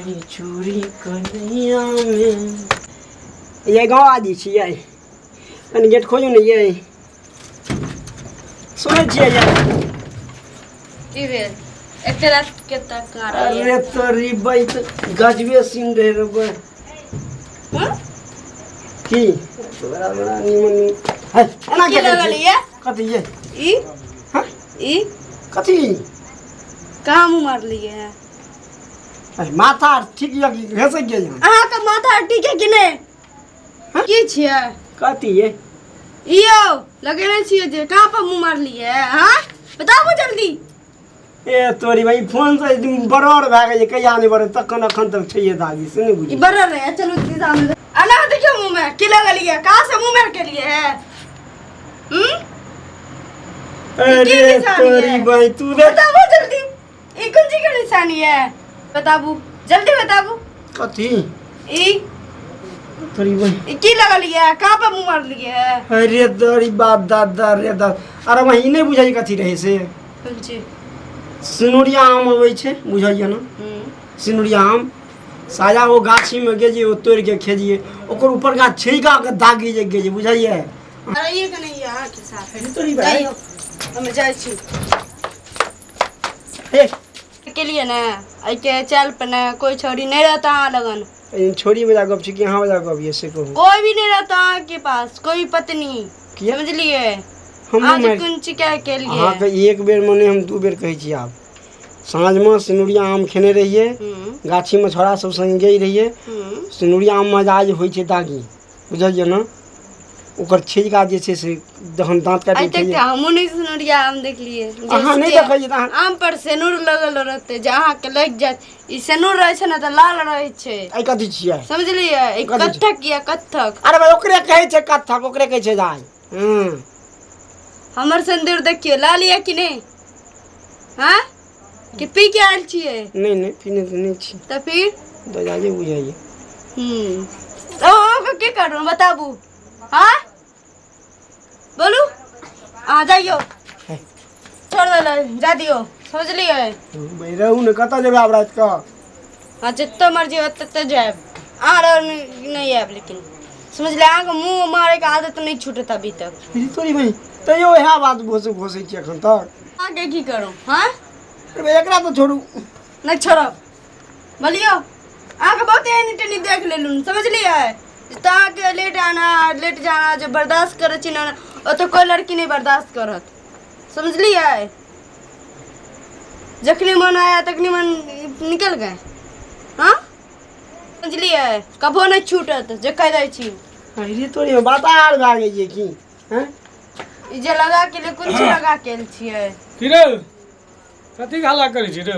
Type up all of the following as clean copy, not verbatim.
कारी चूड़ी कन्हैया में। ये गाँव आदि छियै, कनि गेट खोजू ने। ये सुनै छियै ये? की भेल? एते रात के तक कहाँ रहियै? अरे तोरी बैत गजबे सीन रहे रे बे। हम्म? की बड़ा बड़ा निमन निमन है एना की के लगल ये? कथी ये? ई। हाँ? ई। कथी? कहाँ मुँह मारलियै है? अरे माथा आर ठीक यऽ कि घसक गेल? अहाँके माथा ठीक है कि नहि? की छियै? कथी ये? ई यौ लगेने छियै जे, कहाँ पर मुँह मारलियै? हाँ, बताबू जल्दी। ए तोरी भाई, फोन से बरर भए गेल, कहिया नहि बरर तखन अखन तक छैहे दादी से नहि ई बुझी। बरर रहे। चलू सीधा में अना देखियो, मुँह में की लगलियै? कहाँ से मुँह मार के लिए है? हम्म अरे की निशानी तोरी है? भाई तू रे। बताबू जल्दी, ई कोन चीज के निशानी है? बताबू जल्दी, बताबू। कथी? ई। तोरी भाई। ई की लगलियै? कहाँ पर मुँह मारलियै है? अरे तोरी बाप दादा रे दादा, अरे वही नहि बुझै कथी रहै से। कोन चीज? सिनुरिया आम अबै छै, बुझलियै ने? सिनुरिया आम साया ओ गाछीमे गेलियै, ओ तोड़ि के खेलियै, ओकर ऊपर गाछ छिलका के दागी जे गेलियै, बुझलियै? अरे ये के नहीं है अहाँके साथ। तोरी भाई। जाइयो, हम जाइ छी। हे। के लिए ने एहिके चल पे ने कोई छोरी नहीं रहता अहाँ लगन। एहन छोरी वला गप छै कि अहाँ वला गप ये से कहू। कोई भी नहीं रहता अहाँ के पास, कोई भी पत्नी। किया? समझलिए? हम आज मारि- कोन चिका के लिए अहाँके एक बेर मने हम दू बेर कहै छी। आब साँझमे सिनुरिया आम खेने रहियै, गाछीमे छोड़ा सब संगे गेल रहियै। सिनुरिया आममे आज होइ छै दागी, बुझलियै ने? ओकर छिलका जे छै से जखन दाँत काटि आइ तक खेलियै। तऽ हमहूँ नहि सिनुरिया आम देखलियै जे अहाँ नहि से देखलियै तऽ अहाँ- आम पर सेनुर लगल रहतै जे अहाँके लागि जायत। ई सेनुर रहै छै ने तऽ लाल रहै छै। आइ कथी छियै? समझलियै? ई कथी छै? कत्थक या कत्थक। अरे भाई, ओकरे कहै छै कत्थक, ओकरे कहै छै दाइ। हमर सिन्दूर देखियौ, लाल यऽ कि नहि? हाँ, कि पी के आयल छियै? नहि नहि, पीने तऽ नहि छी। तऽ फिर? दजाजे बुझाइए। ओ ओकर की करू, बताबू? हाँ, बोलू। अहाँ जाइयो, छोड़ देलै, जा दियौ, समझलियै? भाई रहू ने, कतऽ जेबै आब राति कऽ? हाँ, जतऽ मर्जी होत ततऽ जायब। अहाँ रह नहि आयब, लेकिन समझलियै, अहाँके मुँह मारैके आदत नहि छूटत अभी तक। ई तोरी भाई, तैयो इएह बात घोसै घोसै छी एखन तक। अहाँके की करू? हाँ। अरे भाई, एकरा तऽ छोड़ू। नहि छोड़ब। बोलियौ, अहाँके बहुत एनी टेनी देख लेलहुँ, समझलियै? तऽ अहाँके लेट आना लेट जाना जे बर्दाश्त करै छी ने, ओतऽ कोइ लड़की नहि बर्दाश्त करत, समझलियै? जखनी मन आया तखनी मन निकल गए। हाँ, समझलियै? कभो नहि छूटत जे कहि दै छी। अरे तोरी बात आर भए गेलियै की? हैं? ई जे लगा के लिए, कोन चीज लगा के आयल छियै? की रे, कथी के हल्ला करै छी रे?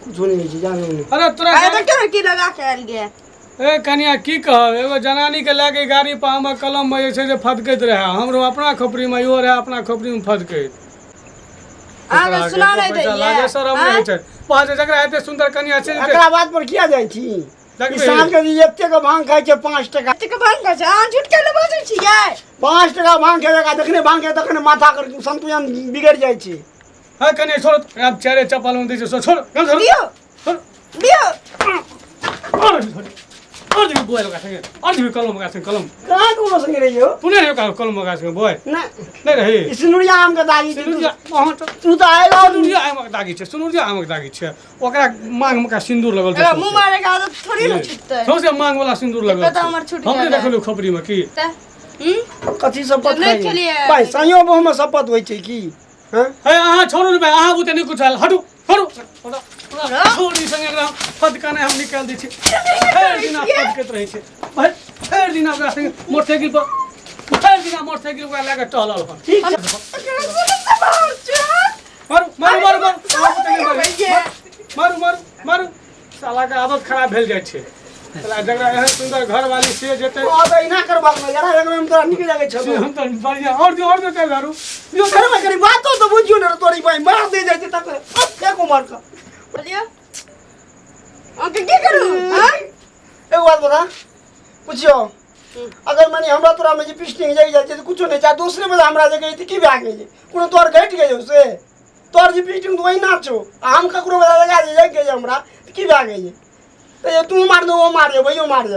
कुछो नहि होइ छै, जानो नहि। अरे तोरा अरे देखियौ ने की लगा के आयल गे। ए कनिया, की कहब, एगो जनानी के लए के गाड़ी पर आमक कलम में जे छै से फदकैत रहए। हमरो अपना खोपड़ी में, इहो रहए अपना खोपड़ी में फदकैत। अहाँके सुना नहि पैसा दैये? लाजे शरम नहि होइ छै बात, जकरा एते सुन्दर कनिया छै जे- एकरा बात पर किया जाइ छी? देखबै। ई साँझ के जे एतेक भांग खाइ छै, 5 टका। एतेक भांग खाइ छै? अहाँ झूठ केला बाजै छियै? 5 टका भांग खेलक आ जखने भांग खेलक तखने माथा के संतुलन बिगड़ि जाइ छै। हाँ कनिया, छोड़। आब चारे चप्पल में दै छै, छोड़ छोड़। दियौ। छोड़। दियौ। और छोड़, और दिबी बोय लगा संगे, और दिबी कलम लगा संगे कलम। कहाँ कोनो संगे रहियो? तू नहीं रही कलम लगा संगे बोय? नहि। नहीं रही। ई सिनुरिया आम के दागी छै। सिनुरिया अहाँ तऽ तू तऽ आयल। सिनुरिया आमक दागी छै, सिनुरिया आमक दागी छै। ओकरा मांग में का सिंदूर लगल छै। एकरा मुँह मारे के आदत थोड़ी ने छूटतै। सौंसे मांग वाला सिंदूर लगल तऽ छै। हमर छूटि हम नहि गेल है। देखलहुँ खोपड़ी में की। तऽ कथी शपथ नहि खाइ? खेलियै। भाई, साइयो बहु में शपथ होइ छै की? हँ? हे अहाँ छोड़ू ने भाई, अहाँ बुते नहि कुछ आयल। हटू, छोड़ू, छोड़ी संगे एकरा फदका नहि हम निकालि दै छी। भरि दिना फदकैत रहै छै, भरि भरि दिना ओकरा संगे मोटरसाइकिल पर, भरि दिना मोटरसाइकिल ओकरा लए कऽ टहलल हन। ठीक छै। मारू मारू मारू मारू, अहाँ बुते नहि मारू। मारू मारू मारू। साला के आदत खराब भेल जाइ छै। साला जकरा एहन सुन्दर घरवाली से जेतै। ओ तऽ एना करबाक ने जरा, एक बेर तोरा नीक लगै छौ। से हम तऽ बढ़िआँ। आओर दियौ, आओर दियौ, चारि झाड़ू दियौ। करबै करी, बातो तऽ बुझियौ ने। तोरी भाई मार दे जाइ छै तक अब फेंको मार कऽ। बोलियौ, अहाँके की करू? हाँ? एगो बात बता, पुछियो, अगर माने हमरा तोरा में जे पिस्टिंग जाइ जाइ छै तऽ कुछो नहि, चाहे दूसरे में हमरा जे गई तऽ की भए गेलै? कोनो तोहर घटि गेलौ से? तोहर जे पिस्टिंग तऽ ओहिना छौ आ हम ककरो वाला लगा जे जाइ गेलै हमरा तऽ की भए गेलै? तऽ तू मार दो ओ मार भैयो मार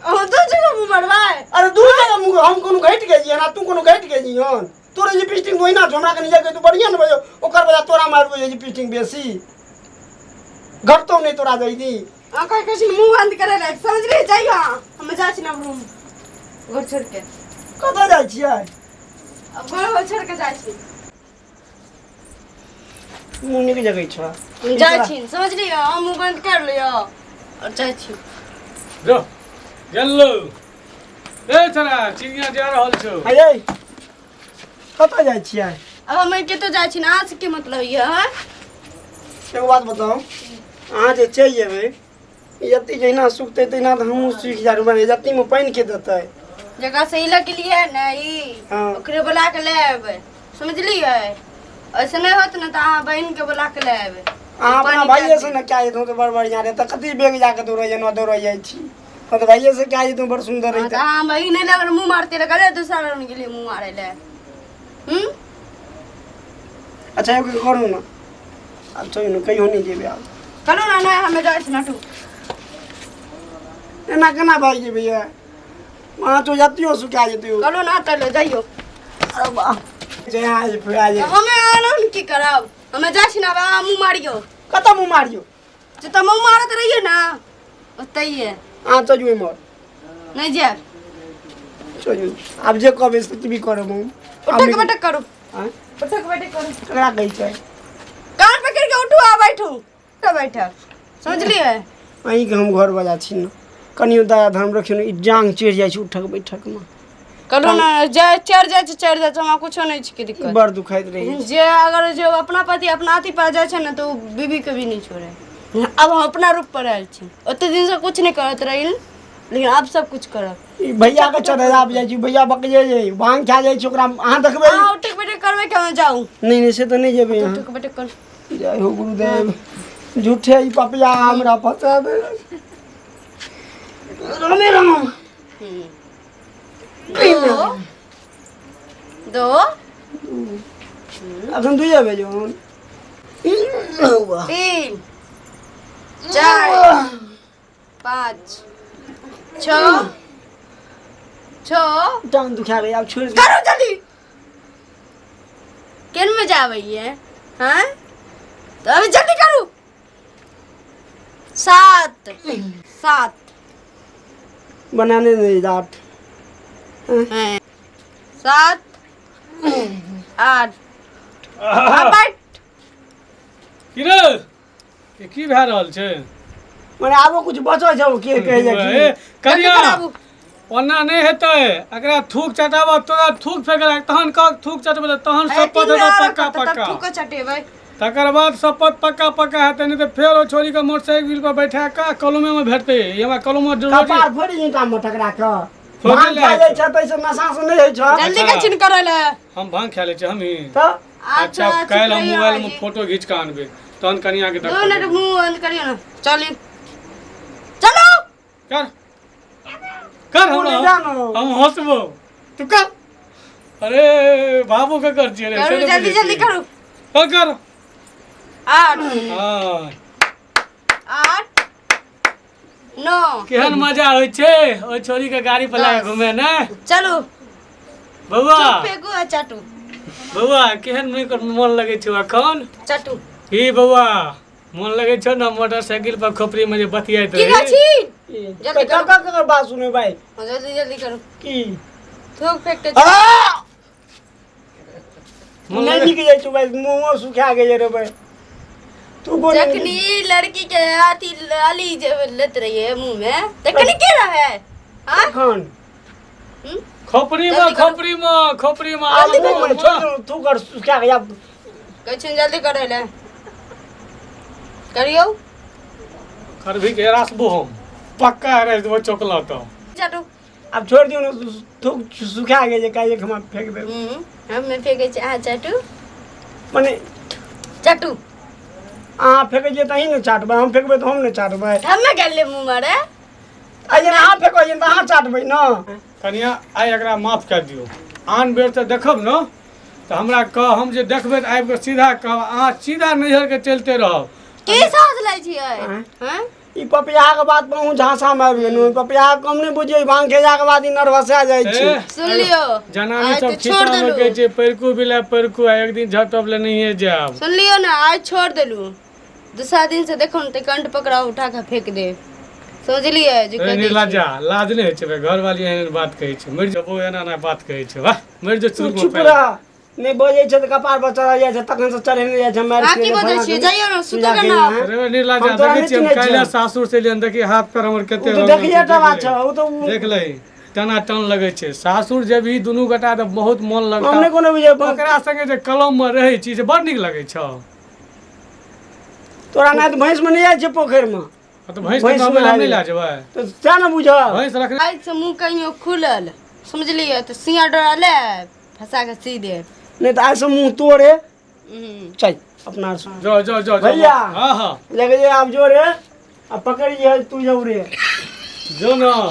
अहाँ दू जगह मुँह मारबै। अरे दू जगह मुँह हम कोनो घटि गेलियै हन आ तू कोनो घटि गेली हन। तोरे जे पिस्टिंग ओहिना छौ, हमरा कनि जाके तू बढ़िआँ ने बजौ ओकर बदला तोरा मारबो जे पिस्टिंग बेसी घटतौ नहि तोरा जल्दी। अहाँ कहै छी मुँह बंद करे ले, समझलियै? जाइयो अहाँ, हम जाइ छी ना रूम घर छोड़ के। कतऽ जाइ छियै? अब घर छोड़ के जाइ छी। मुँह नीक जगै छ। हम जाइ छी, समझलियै? अहाँ मुँह बंद कर लिअ और जाइ छी। जो गेलो ए छरा चिड़िया जा रहल छौ। अरे कतऽ जाइ छियै? अब हम कतौ जाइ छी ना, अहाँ से की मतलब यऽ? हाँ एगो बात बताउ, अहाँ जे चलि जेबै जत्ती जहिना सुखतै तहिना तऽ हमहूँ सुखि जायब। मने जत्तीमे पानि के देतै? जकरा से ई लऽ के लिए ने ई हाँ। ओकरे बोला के ले अयबै, समझलियै? ऐसे नहि होत ने तऽ अहाँ बहिन के बोला के ले अयबै। अहाँ अपना पानि भाइये पिया से ने कए जेतहुँ तऽ बड़ बढ़िआँ रहै। तऽ कथी बेग जाके दौड़ै जेना दौड़ै जाइ छी? हँ तऽ भाइये से कए जेतहुँ बड़ सुन्दर हाँ, तऽ रहितै। अहाँ बहिन नहि अगर मुँह मारते तऽ कहले दोसरा रंग गेलियै मुँह मारै लए। हूँ अच्छा एगो करू ने, आब चलू ने, कहियो नहि जेबै आब। कहलहुँ ने नहि हमे जाइ छी नटू। एना केना भागि जेबै ये? वहाँ तो जतियो सुखा जेतै। कहलहुँ ने तऽ जाइयो। अरे वाह जहाँ जे फेर आ तऽ जाए। हमे आनब ने की करब? हमे जाइ छी ने, आब अहाँ मुँह मारियौ। कतऽ मुँह मारियौ? जतऽ मुँह मारैत रहियै ने ओतहिए। अहाँ चलू एम्हर। नहि जायब। चलू आब जे कहबै से भी करब हम। उठक बैठक करू। आँय? उठक बैठक करू। ककरा कहै छै? कान पकड़ि के उठू आ बैठू। उठू बैठक, समझलियै? अहीँके हम घर बजा छी ने, कनियो दया धर्म रखियौ ने। ई जाँग चढ़ि जाइ छै उठक बैठकमे। कहलहुँ ने जे चढ़ि जाइ छै चढ़ि जाइ छै, हमरा कुछो नहि छै के दिक्कत। बड़ दुखाइत रहै छै। जे अगर जे अपना पति अपना अथी पर जाइ छै ने तऽ ओ बीबी के भी नहि छोड़े। आब हम अपना रूप पर आयल छी, ओते दिनसँ कुछ नहि करैत रही लेकिन आब सब कुछ करब। ई भैया के चढ़े आबि जाइ छी, भैया बकजे जाइ भांग खा जाइ छै ओकरा अहाँ देखबै। अहाँ उठक बैठक करबै कि हम जाउ? नहि नहि से तऽ नहि जेबै अहाँ। उठक बैठक करू। जय हो गुरुदेव, झूठे ई पपिया हमरा फंसा देलक। रामे राम। दो दो अखन दुइए बजे हन। 3 4 5 6 6 टांग दुखा गई, आब छोड़। करो जल्दी। केन मजा आबैये? हाँ तो अभी जल्दी करू। 7 7 बनाने नहीं दाँत। 7 8 बैठ। की रे ई की भए रहल छै? मने आबो कुछ बचल छौ के कहै छै ए, की? कनिया कराबू। ओना नहि हेतै, एकरा थूक चटाबऽ, तोरा थूक फेकला तहन कह थूक चटबै लए, तहन शपथ हेतौ पक्का पक्का। थूको चटेबै। तकर बाद शपथ पक्का पक्का हेतै, नहि तऽ फेर ओ छोरी के मोटरसाइकिल पर बैठा कऽ कलमे मे भेटतै। ई हमरा कलमे कपार फोड़ि ईंटा मे टकरा कऽ फोड़ि भांग लै खा जाइ छै ताहिसँ नशा से नहि होइ छै। जल्दी के चिन्ह करै ले। हम भांग खा लै छी हमही। तऽ अच्छा काल्हि हम मोबाइल मे फोटो घीच कऽ आनबै तहन कनिया के 2 मिनट देखबै। मुंह बंद करियो ना। चली चलो। कर कर तू हमरा नहि जानो। हम हंसबो तू कर। अरे बाबू के कर छियै रे, से करू नहि जल्दी बुझै जल्दी छियै। करू। कर कर। 8 हाँ 8 9 केहन मजा होइ छै ओहि छोरी के गाड़ी पर लए कऽ घूमे ने। चलू बौआ फेकू आ चाटू। बौआ केहन नीक मोन लगै छौ अखन? चाटू। की बौआ मोन लगै छौ ने मोटरसाइकिल पर खोपड़ी में जे बतियाइत की रही? कहै छी? जल्दी करू। ककर ककर बात सुनै भाई? हाँ, जल्दी जल्दी करू। की थूक फेंक के। आ! मोन नहि लगै नीक जाइ छौ भाई, मुँहो सुखा गेल रे भाई। तू कोन जखनी लड़की के अथी अली जे लेत रहिए मुंह में तखनी के रहे? हाँ एखन हम्म? खोपड़ी में जल्दी करू। खोपड़ी में खोपड़ी में आब आबू, मुँह में छोड़ दू, थूक और सुखा गया। कहै छियनि जल्दी करै ले करियौ। करभी के रासबो हम पक्का रास देबो चोकला तो। चाटू। आब छोड़ दियौ ने, थूक सुखा गेल जे काल्हि हम फेंक देब। हमे फेंकै छी अहाँ चाटू। मने चाटू। अहाँ फेंकै छियै तऽ अहीं ने चाटबै, हम फेंकबै तऽ हम ने चाटबै। हमे गेलियै मुँह मारे। आ जेना अहाँ फेंकै छियै तऽ अहाँ चाटबै ने। कनिया आइ एकरा माफ कर दियौ, आन बेर तऽ देखब ने तऽ हमरा कह, हम जे देखबै तऽ आबि कऽ सीधा कहब, अहाँ सीधा नैहर के चलिते रहब। की साहस लै छियै? आँय? हैं? ई पपिया के बात पर अहूँ झांसा में आबि गेलहुँ। पपिया के कम नहि बुझियौ, ई भांग खेलाके बाद ई नर्वसा जाइ छै। ए, सुन लियो, जनानी आइ सब तऽ छोड़ खिस्सा में देलू। कहै छै पैरकू बिला पैरकू, आ एक दिन झटब ले नहिए जायब। सुन लियो ना, आइ छोड़ देलू, दूसरा दिन से देखो न तऽ कंठ पकड़ा उठा के फेंक दे, समझलियै जे ए, कह दै छी। निर्लज्जा, लाज नहि होइ छै बे? घरवाली एहन एहन बात कहै छै, मरि जबो एना एना बात कहै छै, वाह, मरि जो। तू चुप चुप रह, नहि बजै छै तऽ कपार पर चढ़ल जाइ छै, तखन से चढ़ेने जाइ छै, मारि अहाँ की के बजै फलां छियै? के जाइयौ ने, पूजा सुतू केने ने। हैं। अरे निर्लज्जा, हम तोरा देखै नहि छियै हम चिन्है काल्हि छियौ। सासुर से एलियन, देखी हाथ पैर हमर ओ कते तऽ रंगल देखिए छै, टा बात देख छौ, लही। ओ तऽ देख लही, टना टन लगै छै। सासुर जेबही दुनू गोटा तऽ बहुत मोन हम नहि लगता। कोनो बुझै ओकरा संगे जे कलम मे रहै छी से बड़ नीक लगै छौ। तोरा नहि तऽ भैंसमे नहि जाइ छै पोखरिमे। आ तऽ भैंस के भैंस नहबै लए हम मे नहि लए जेबै? तऽ सएह ने बुझल। भैंस रखने आइ से मुँह कहियो खुलल, समझलियै, तऽ सिया डोरा ले फंसा के सी देब। नहि तऽ आइसँ मुँह तोरे। चल अपना आर से। जाओ जाओ जाओ जाओ। भैया। हाँ हाँ। लगे जे आब जोरे आ पकड़िए तू जौरे। जो ना।